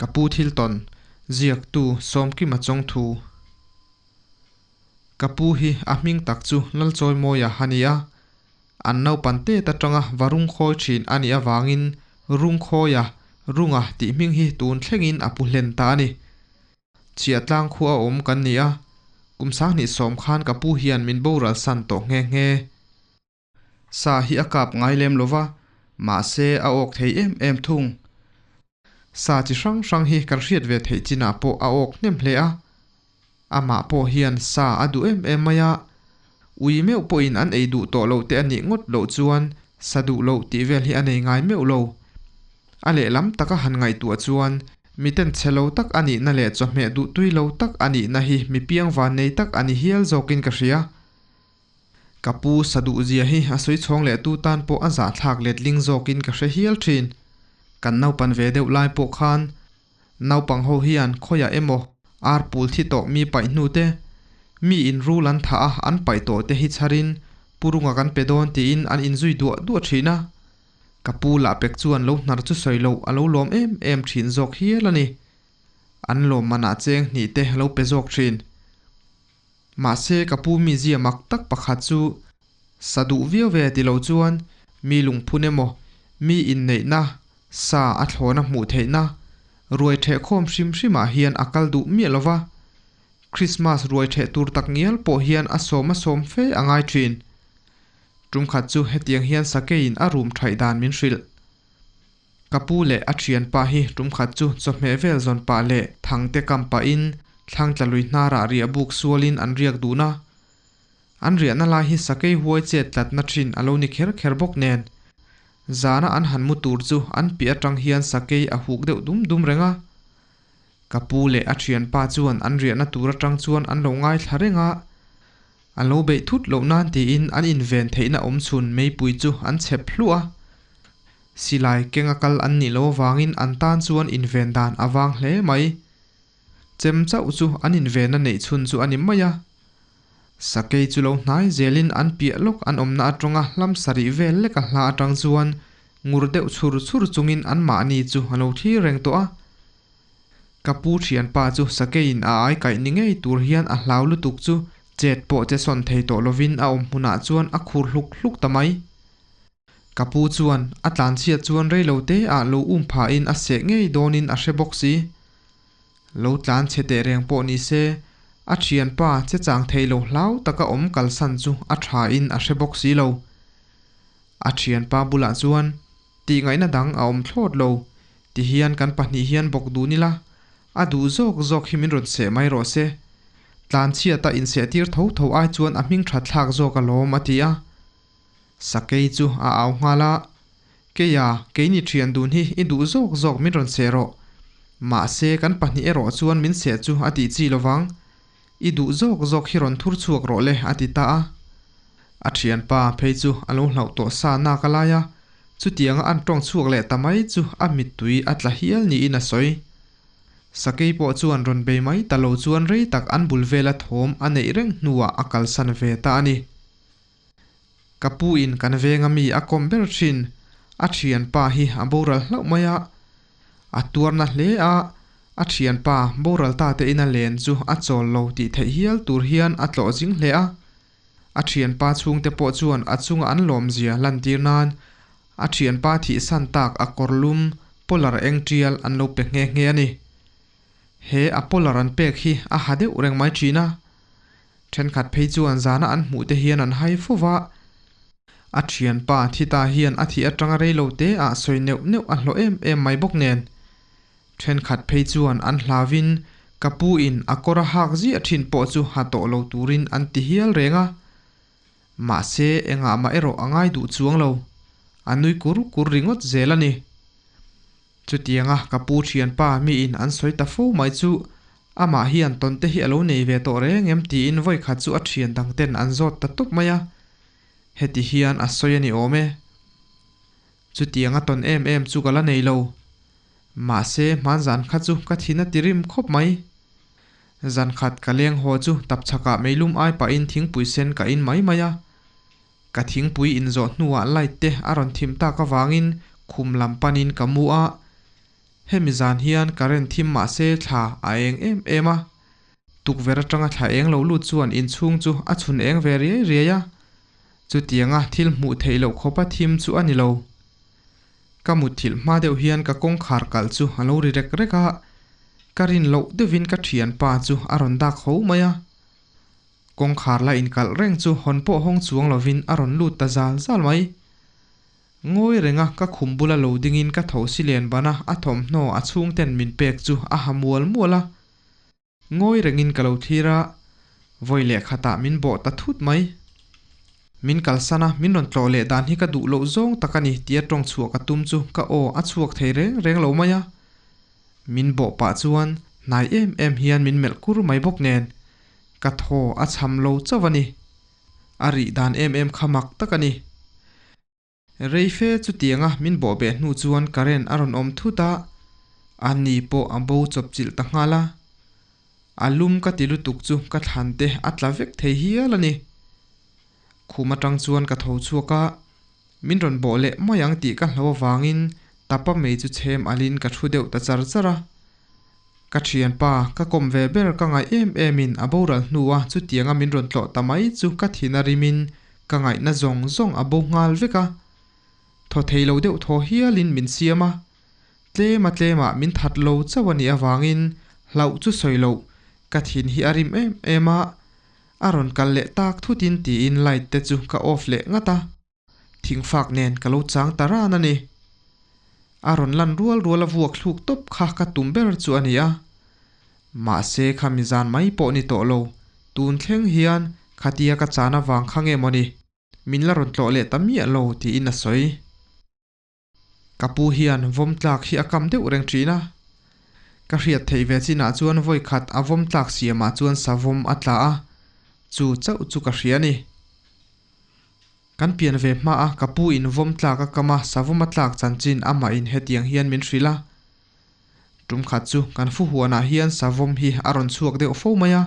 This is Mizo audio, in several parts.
Ka pu thil tawn ziaktu Sawmkima Chawngthu. Ka pu hi a hming tak chu Lalchawimawia a ni a, an naupan tet atanga va rungkhawi thin a nih avangin Rungkhawia, Runga tih hming hi tun thlengin a pu hlen ta a ni. Chhiahtlang khua a awm kan ni a, kum sanghnih sawm khan ka pu hian min boral san tawh nghe nghe. Sa hi a kap ngai lem lo va, mahse a awk thei em em thung. Sa chi hrang hrang hi kan hriat ve theih chinah pawh a awk hnem hle a. Amah pawh hian sa a duh em em mai a, ui meuh pawhin an ei duh tawh loh te a nih ngawt loh chuan sa duh loh tih vel hi a nei ngai meuh lo. A lehlam taka han ngaihtuah chuan miten chhe lo tak a nihna leh chawhmeh duh tui lo tak a nihna hi mi piang vannei tak a ni hial zawkin ka hria. Ka pu sa duh zia hi a sawi chhawng leh tu tan pawh a zahthlak letling zawkin ka hre hial thin. Kan naupan ve deuh lai pawh khan naupang ho hian khawiah emaw ar pul thi tawh mi paih hnu te, mi in rul an thah a an paih tawh te hi chharin purunga kan pe dawn tiin an inzui duah duah thin a. Ka pu lah pek chuan lo hnar chu sawi loh a lo lawm em em thin zawk hial a ni. An lawm manah cheng hnih te lo pe zawk thin. Mahse ka pu mizia mak tak pakhat chu sa duh viau ve ti lo chuan mi lungphun emaw, mi inneihna, sa a thlawna hmuh theihna, ruai thehkhawm hrim hrimah hian a kal duh miah lo va. Krismas ruai theh tur tak ngial pawh hian a sawm a sawm fe a ngai thin. Tumkhat chu hetiang hian sakeiin a rum thaih dan min hrilh. Ka pu leh a thianpa hi tumkhat chu chawhmeh vel zawn pah leh thangte kam pahin thlangtla lui hnarah riah buk sualin an riak dun a. An riahna lai hi sakei huai chet tlatna thin a lo ni kher kher bawk nen. Zana an han mu tur chu an piah atang hian sakei a huk deuh dum dum reng a. Ka pu leh a thianpa chuan an riahna tur atang chuan an lo ngaithla reng a. An lo beih thut loh nan tiin an inven theihna awm chhun meipui chu an chhep hluah a. Silai kenga kal an nih loh avangin an tan chuan inven dan a vang hle mai. Chem chauh chu an invenna neih chhun chu a ni mai a. Sakei chu lo hnai zelin an piah lawk an awmna atanga hlam sarih vel leka hla atang chuan ngur deuh chhur chhur chungin anmahni chu a lo thlir reng tawh a. Ka pu thianpa chu sakeiin a ai kaih ni ngei tur hian a hlau lutuk chu chet pawh che sawn thei tawh lovin a awm hmunah chuan a khur hluk hluk ta mai. Ka pu chuan a tlanchhiat chuan rei lo te ah lo um phahin a seh ngei dawnin a hre bawk si. Lo tlan chhe teh reng pawh ni se, a thianpa che chang thei lo hlau taka awm kalsan chu a thain a hre bawk si lo. A thianpa bulah chuan Tih ngaihna dang a awm thlawt lo. Ti hian kan pahnih hian bawk dun ila, a duh zawk zawk hi min rawn seh mai rawh se. Tlanchhiata insehtir tho tho ai chuan a hming that thlak zawk alawm a ti a. Sakei chu a au nghal a, Keia, keini thian dun hi i duh zawk zawk min rawn seh rawh. Mahse kan pahnih erawh chuan min seh chu a tih chi lovang. I duh zawk zawk hi rawn thur chhuak rawh le a ti ta a. A thianpa phei chu a lo hlauh tawh sa nak a lai a, chutianga an tawng chhuak leh ta mai chu a mittui a tla hial niin a sawi. Sakei pawh chuan rawn bei mai ta lo chuan rei tak an bul vela thawm a neih reng hnuah a kalsan ve ta a ni. Ka pu in kan venga mi a kawm ber thin, a thianpa hi a boral hlauh mai a, a tuarna hle a, a thianpa boral ta te ina len chu a chawl lo tih theih hial tur hian a tlawh zing hle a. A thianpa chhungte pawh chuan a chunga an lawmzia lantir nan a thianpa thihsan tak a kawr lum polar eng tial an lo pe nghe nghe a ni. He a polar an pek hi a ha deuh reng mai thin a. Thenkhat phei chuan zana an hmuh te hian an hai fo va. A thianpa thi ta hian a thih atanga rei lo te ah sawi neuh neuh a hlawh em em mai bawk nen. Thenkhat phei chuan an hlavin ka pu in a kawr a hak ziah thin pawh chu ha tawh lo turin an ti hial reng a. Mahse engah mah erawh a ngai duh chuang lo. A nui kur kur ringawt zel a ni. Chutianga ka pu thianpa miin an sawi ta fo mai chu amah hian tawnte hi a lo nei ve tawh reng em tiin vawikhat chu a thian dangten an zawt ta tawp mai a. Heti hian a sawi a ni awm e. Chutianga tawn em em chu ka la nei lo. Mahse hmanzan kha chu ka thin a ti rim khawp mai. Zankhat ka leng haw chu tapchhakah meilum ai pahin thingpui sen ka in mai mai a. Ka thingpui inzawh hnuah light te a rawn thim tak avangin khum lam panin ka mu a. Hemi zan hian current thim mah se thla a eng em em a. Tukverh atanga thla eng lo lut chuan inchhung chu a chhun eng ve riai riai a. Chutianga thil hmuh theih loh khawpa thim chu a ni lo. Ka mutthilh hma deuh hian ka kawngkhar kalh chu a lo ri rek rek a, ka rin loh deuhin ka thianpa chu a rawn dak ho mai a. Kawngkhar la inkalh reng chu hawn pawh hawng chuang lovin a rawn lut ta zal zal mai. Ngawi renga ka khum bula lo dingin ka tho si len bana a thawmhnaw a chhungten min pek chu a ha mual mual a. Ngawi rengin ka lo thlir a, vawi leh khatah min bawh ta thut mai. Min kalsan a, min rawn tlawh leh dan hi ka duh loh zawng tak a ni tia tawng chhuah ka tum chu ka aw a chhuak thei reng reng lo mai a. Min bawh pah chuan hnai em em hian min melh kur mai bawk nen ka thaw a chham lo chauh a ni. A rih dan em em kha mak tak a ni. Reife chutianga min bawh beh hnu chuan current a rawn awm thut a, a ni pawh a bo chawp chilh ta nghal a. A lum ka ti lutuk chu ka thlan te a tla vek thei hial a ni. Khum atang chuan ka tho chhuak a, min rawn bawh leh mai ang tih ka hlo avangin tapa mei chu chhem alin ka thu deuh ta char char a. Ka thianpa, ka kawm ve ber ka ngaih em emin a boral hnua chutianga min rawn tlawh ta mai chu ka thin a rimin ka ngaihna zawng zawng a bo nghal vek a. Thaw thei lo deuh thaw hialin min siam a, tlema tlemah min that lo chauh a nih avangin hlauh chu sawi loh ka thin hi a rim em em a, a rawn kal leh tak thutin tiin light te chu ka off leh ngat a. Thingfak nen ka lo chang ta ran a ni. A rawn lan rual rual a vuak thluk tawp kha ka tum ber chu a ni a. Mahse khami zan mai pawh ni tawh lo, tun thleng hian khatia ka chan avang kha nge mawni min la rawn tlawh leh ta miah lo tiin a sawi. Ka pu hian vawm tlak hi a kam deuh reng thin a. Ka hriat theih ve chinah chuan vawi khat a vawm tlak siamah chuan savawm a tla a, chu chauh chu ka hria a ni. Kan pian ve hma a ka pu in vawm tlak a kam a, savawm a tlak chanchin amah in hetiang hian min hrilh a. Tum khat chu kan fu huanah hian savawm hi a rawn chhuak deuh fo mai a.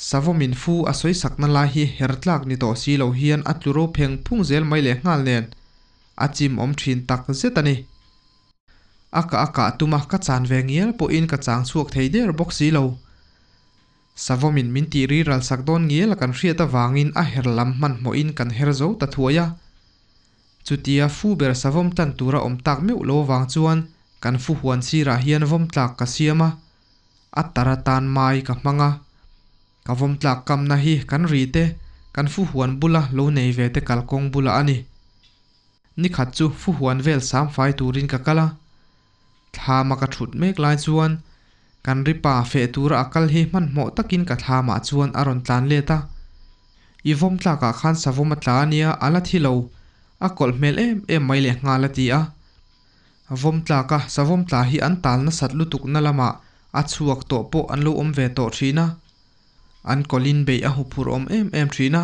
Savawmin fu a sawi sakna lai hi her tlak ni tawh si lo hian a tlu ro pheng phung zel mai leh nghal nen a chim awm thin tak zet a ni. A kah a kah tuma ka chan ve ngial pawhin ka chang chhuak thei der bawk si lo. Savawmin min tih ri ral sak dawn ngial a kan hriat avangin a her lam hmanhmawhin kan her zo ta thuai a. Chutia fu ber savawm tan tura awm tak meuh lo avang chuan kan fu huan sirah hian vawm tlak ka siam a, a tar atan mai ka hmang a. Ka vawm tlak kamna hi kan ri te, kan fu huan bula lo nei ve te kalkawng bulah a ni. Nikhat chu fu huan vel sam fai turin ka kal a. Thlama ka thut mek lai chuan kan ri pa feh tura a kal hi hmanhmawh takin ka thlamah chuan a rawn tlan let a. I vawm tlakah khan savawm a tla a nia, a la thi lo. A kawlh hmel em em mai leh nghal a ti a. Vawm tlaka savawm tla hi an tal nasat lutuk na lamah a chhuak tawh pawh an lo awm ve tawh thin a. An kawlhin beih a huphurh awm em em thin a.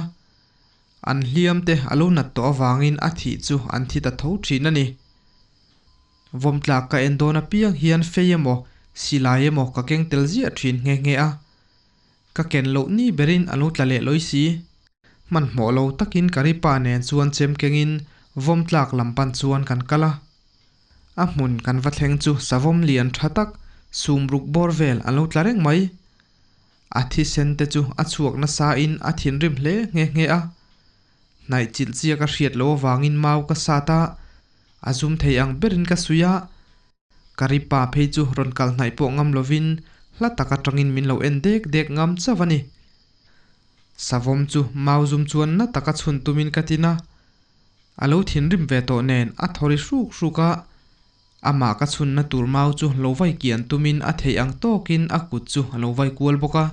An hliam te a lo nat tawh avangin a thih chu an thi ta tho thin a ni. Vawmtlak ka en dawn apiang hian fei emaw, silai emaw ka keng tel ziah thin nghe nghe a. Ka ken loh ni berin a lo tla leh lawi si. Hmanhmawh lo takin ka ripa nen chuan chem kengin vawmtlak lam pan chuan kan kal a. A hmun kan va thleng chu savawm lian tha tak sumruk bawr vel a lo tla reng mai. A thisen te chu a chhuak nasa in a thinrim hle nghe nghe a. Hnaih chilh chia ka hriat loh avangin mau ka sat a, a zum thei ang berin ka suih a. Ka ri pa phei chu rawn kal hnaih pawh ngam lovin hla tak atangin min lo en dek dek ngam chauh a ni. Savawm chu mau zum chuan na taka chhun tumin ka tin a, a lo thinrim ve tawh nen a thaw ri hruk hruk a. Amah ka chhunna tur mau chu lo vai kian tumin a theih ang tawkin a kut chu a lo vai kual bawk a.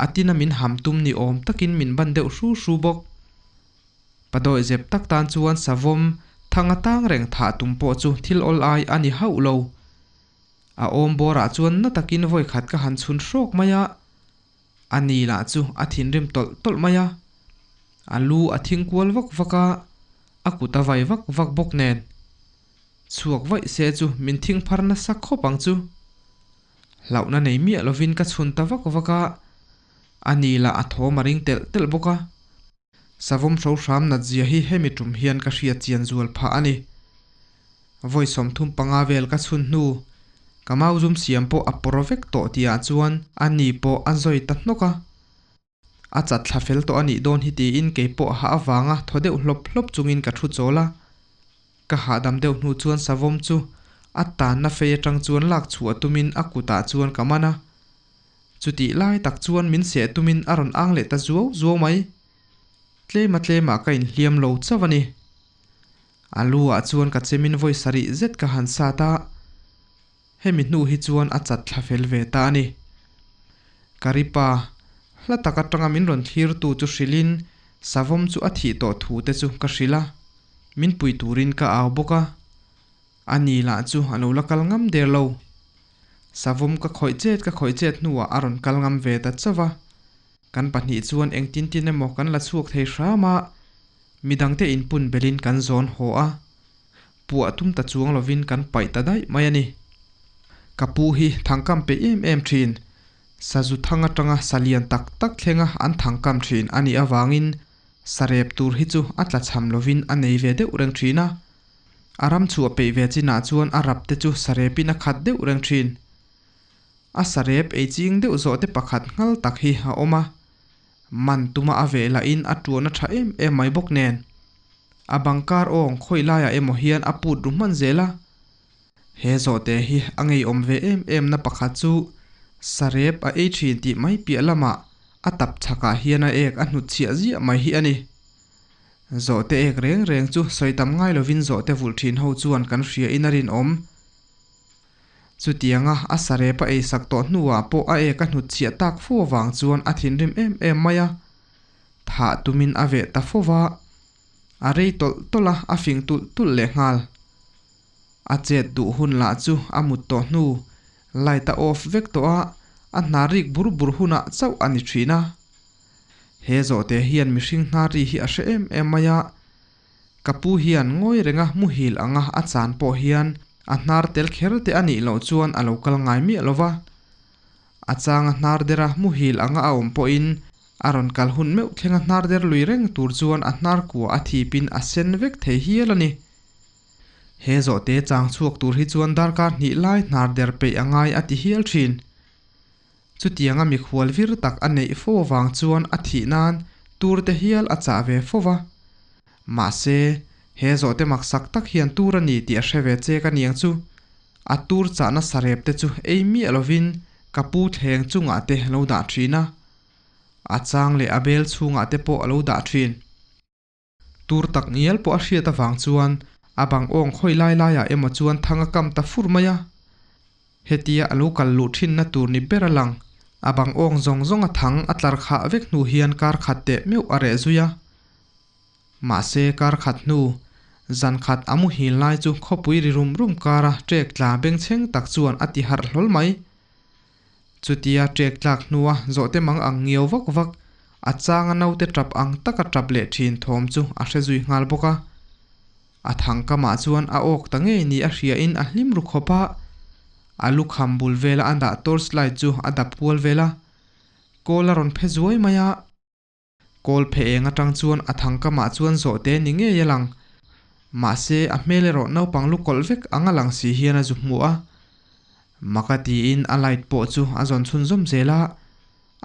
A tina min ham tum ni awm takin min ban deuh hru hru bawk. Padawi zep tak tan chuan savawm thang a tang reng thah tum pawh chu thil awl ai a ni hauh lo. A awm bawrah chuan na takin vawi khat ka han chhun hrawk mai a. A ni lah chu a thinrim tawlh tawlh mai a. A lu a thing kual vak vak a, a kut a vai vak vak bawk nen. Chhuak vaih se chu min thing phar nasa khawp ang chu. Hlauhna nei miah lovin ka chhun ta vak vak a, a ni lah a thawm a ring telh telh bawk a. Savawm hro hram nat zia hi hemi tum hian ka hriat chian zual phah a ni. Vawi 35 vel ka chhun hnu, ka mauzum siam pawh a pawr vek tawh tihah chuan a ni pawh a zawi ta hnawk a. A chat thla fel tawh a nih dawn hi tiin kei pawh hah avanga thaw deuh hlawp hlawp chungin ka thu chawl a. Ka hahdam deuh hnu chuan savawm chu a tanna fei atang chuan lak chhuah tumin a kutah chuan ka man a. Chutih lai tak chuan min seh tumin a rawn ang leh ta zuau zuau mai. Tlema tlemah ka inhliam lo chauh a ni. A lu ah chuan ka chemin vawi sarih zet ka han sat a, hemi hnu hi chuan a chat thla fel ve ta a ni. Ka ri pa, hla tak atanga min rawn thlir tu chu hrilhin savawm chu a thih tawh thu te chu ka hrilh a, min pui turin ka au bawk a. A ni lah chu a lo la kal ngam der lo. Savawm ka khawih chet ka khawih chet hnuah a rawn kal ngam ve ta chauh a. Kan pahnih chuan engtin tin emaw kan la chhuak thei hram a, midangte inpun belin kan zawn haw a, puah tum ta chuang lovin kan paih ta daih mai a ni. Ka pu hi thangkam peih em em thin, sazu thang atanga sa lian tak tak thlenga an thangkam thin a nih avangin sarep tur hi chu a tlachham lovin a nei ve deuh reng thin a. A ram chhuah peih ve chinah chuan a rap te chu sarepin a khat deuh reng thin. A sarep ei ching deuh zawh te pakhat nghal tak hi a awm a, man tuma a veh lahin a tuan a tha em em mai bawk nen. A bang kar awng khawi laiah emaw hian a put ru hman zel a. He zawhte hi a ngeiawm ve em em na pakhat chu sarep a ei thin tih mai piah lamah a tap chhakah hian a ek a hnutchhiah ziah mai hi a ni. Zawhte ek reng reng chu sawi tam ngai lovin zawhte vulh thin ho chuan kan hria in a rinawm. Chutianga a sarep a eisak tawh hnuah pawh a ek a hnutchhiah tak fo avang chuan a thinrim em em mai a. Thah tumin a veh ta fo va, a rei tawlh tawlh a, a fing tulh tulh lehnghal. A chet duh hun lah chu a mut tawh hnu, light a off vek tawh a, a hna rik bur bur hunah chauh a ni thin a. He zawhte hian mihring hna ri hi a hre em em mai a, ka pu hian ngawi renga muhil anga a chan pawh hian a hnar tel kher te a nih loh chuan a lo kal ngai miah lo va. A changa hnar dera muhil anga a awm pawhin a rawn kal hun meuh thlenga hnar der lui reng tur chuan a hnar kua a thipin a sen vek thei hial a ni. He zawhte chang chhuak tur hi chuan darkar hnih lai hnar der peih a ngai a ti hial thin. Chutianga mikhual vir tak a neih fo avang chuan a thih nan tur te hial a chah ve fo va. Mahse, he zawhte maksak tak hian tur a ni tih a hre ve chek a niang chu. A tur chahna sarep te chu ei miah lovin ka pu thleng chungah te lo dah thin a. A chang leh a bel chhungah te pawh a lo dah thin. Tur tak ngial pawh a hriat avang chuan a bang awng khawi lai laiah emaw chuan thang a kam ta fur mai a. Hetia a lo kal luh thinna tur ni ber a lang. A bang awng zawng zawng a thang a tlar khah vek hnu hian kar khat teh meuh a reh zui a. Mahse kar khat hnu, zan khat a muhil lai chu khawpui ri rum rum kara ṭek tla bengchheng tak chuan a ti harh hlawl mai. Chutia ṭek tlak hnua zawhte mang ang ngiau vak vak, a changa naute ṭap ang taka ṭap leh ṭhin thawm chu a hre zui nghal bawk a. A thangkamah chuan a awk ta ngei ni a hriain a hlim ru khawp a, a lukham bul vela a dah torch light chu a dap kual vel a, kawl a rawn phe zuai mai a. Kawl phe eng atang chuan a thangkamah chuan zawhte ni ngei a lang. Mahse, a hmel erawh naupang lu kawlh vek ang a lang si hian a zu hmu a. Maka tiin a light pawh chu a zawn chhunzawm zel a,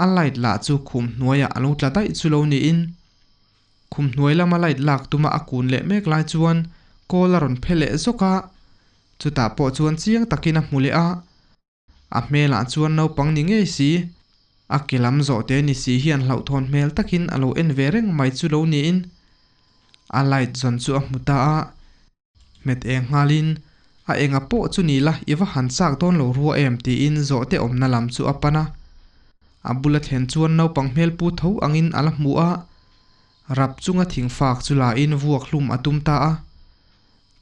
a light lah chu khum hnuaiah a lo tla daih chu lo niin. Khum hnuai lama light lak tuma a kun leh mek lai chuan kawl a rawn phe leh zawk a, chutah pawh chuan chiang takin a hmu leh a. A hmelah chuan naupang ni ngei si, a ke lam zawhte ni si hian hlauhthawn hmel takin a lo en ve reng mai chu lo niin a light zawn chu a hmu ta a. Hmet eng nghalin, A enga pawh chu ni la, i va han chak dawn lo rua em? tiin zawhte awmna lam chu a pan a. A bula thlen chuan naupang hmel pu tho angin a la hmu a, rap chunga thingfak chu lain vuak hlum a tum ta a.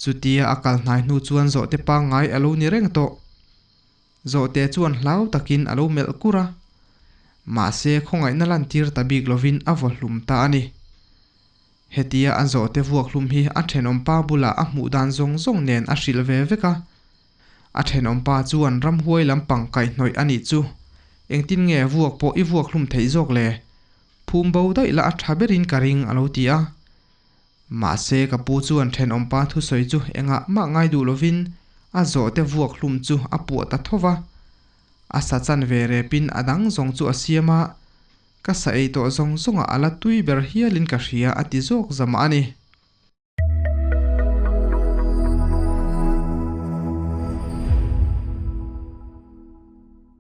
Chutia a kal hnai hnu chuan zawhte pangngai a lo ni reng tawh. Zawhte chuan hlau takin a lo melh kur a. Mahse, khawngaihna lantir ta bik lovin a vaw hlum ta a ni. Hetia a zawhte vuak hlum hi a thenawmpa bulah a hmuh dan zawng zawng nen a hrilh ve vek a. A thenawmpa chuan ramhuai lampang kaihhnawih a nih chu. Engtin nge vuak pawh i vuak hlum theih zawk le? Phum bo daih la a tha berin ka ring a lo ti a. Mahse ka pu chuan thenawmpa thusawi chu engah mah ngai duh lovin a zawhte vuak hlum chu a puah ta tho va. A sa chanve repin a dang zawng chu a siam a, ka sa ei tawh zawng zawngah a la tui ber hialin ka hria a ti zawk zamah a ni.